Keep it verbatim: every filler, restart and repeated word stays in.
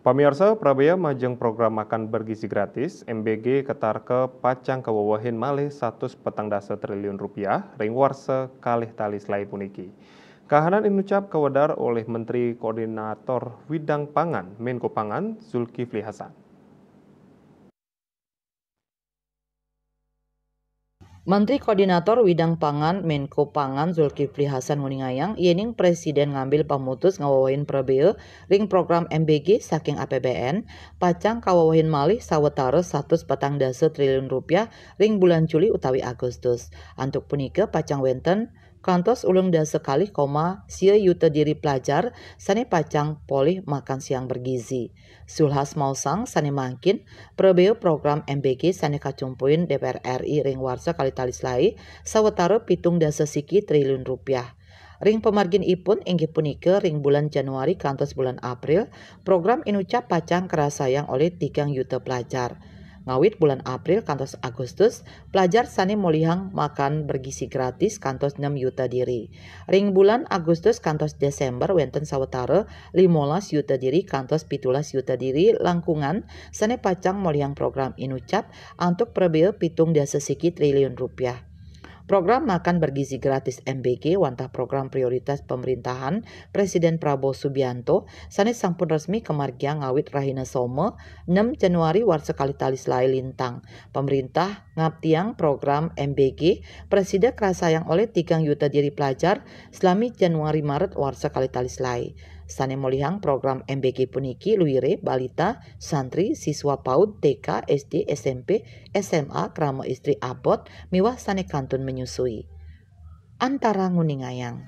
Pamiarsa, prabéa majeng program makan bergizi gratis, M B G ketarka pacang kawewehin malih satus petang dasa triliun rupiah ring warsa kalih tali selai puniki. Kahanan inucap kawedar olih Menteri Koordinator Widang Pangan, Menko Pangan, Zulkifli Hasan. Menteri Koordinator Widang Pangan, Menko Pangan, Zulkifli Hasan nguningayang, yening Presiden ngambil pamutus ngawewehin prabéa ring program M B G saking A P B N, pacang kawewehin malih sawatara satus petang dasa triliun rupiah ring bulan Juli utawi Agustus. Antuk punika pacang wénten kantos ulung dasa kalih koma sia yuta diri pelajar sané pacang polih makan siang bergizi. Zulhas maosang sané mangkin, prabéa program M B G sané kacumpuin D P R R I ring warsa kalih tali selai sawatara pitung dasa siki triliun rupiah. Ring pamargin ipun inggih punika ring bulan Januari kantos bulan April, program inucap pacang karasayang olih tigang yuta pelajar. Ngawit bulan April kantos Agustus, pelajar sané molihang makan bergizi gratis kantos nem yuta diri. Ring bulan Agustus kantos Desember wénten sawatara limolas yuta diri kantos pitulas yuta diri langkungan sané pacang molihang program inucap antuk prabéa pitung dasa siki triliun rupiah. Program makan bergizi gratis M B G wantah program prioritas pemerintahan Presiden Prabowo Subianto sané sampun resmi kamargiang ngawit rahina Soma, nem Januari warsa kalih tali selai lintang. Pamrintah ngaptiang program M B G prasida karasayang olih tigang yuta diri pelajar salami Januari Maret warsa kalih tali selai. Sané molihang program M B G puniki luiré balita, santri, siswa paud, T K, S D, S M P, S M A, krama istri abot, miwah sané kantun menyusui. Antara nguningayang.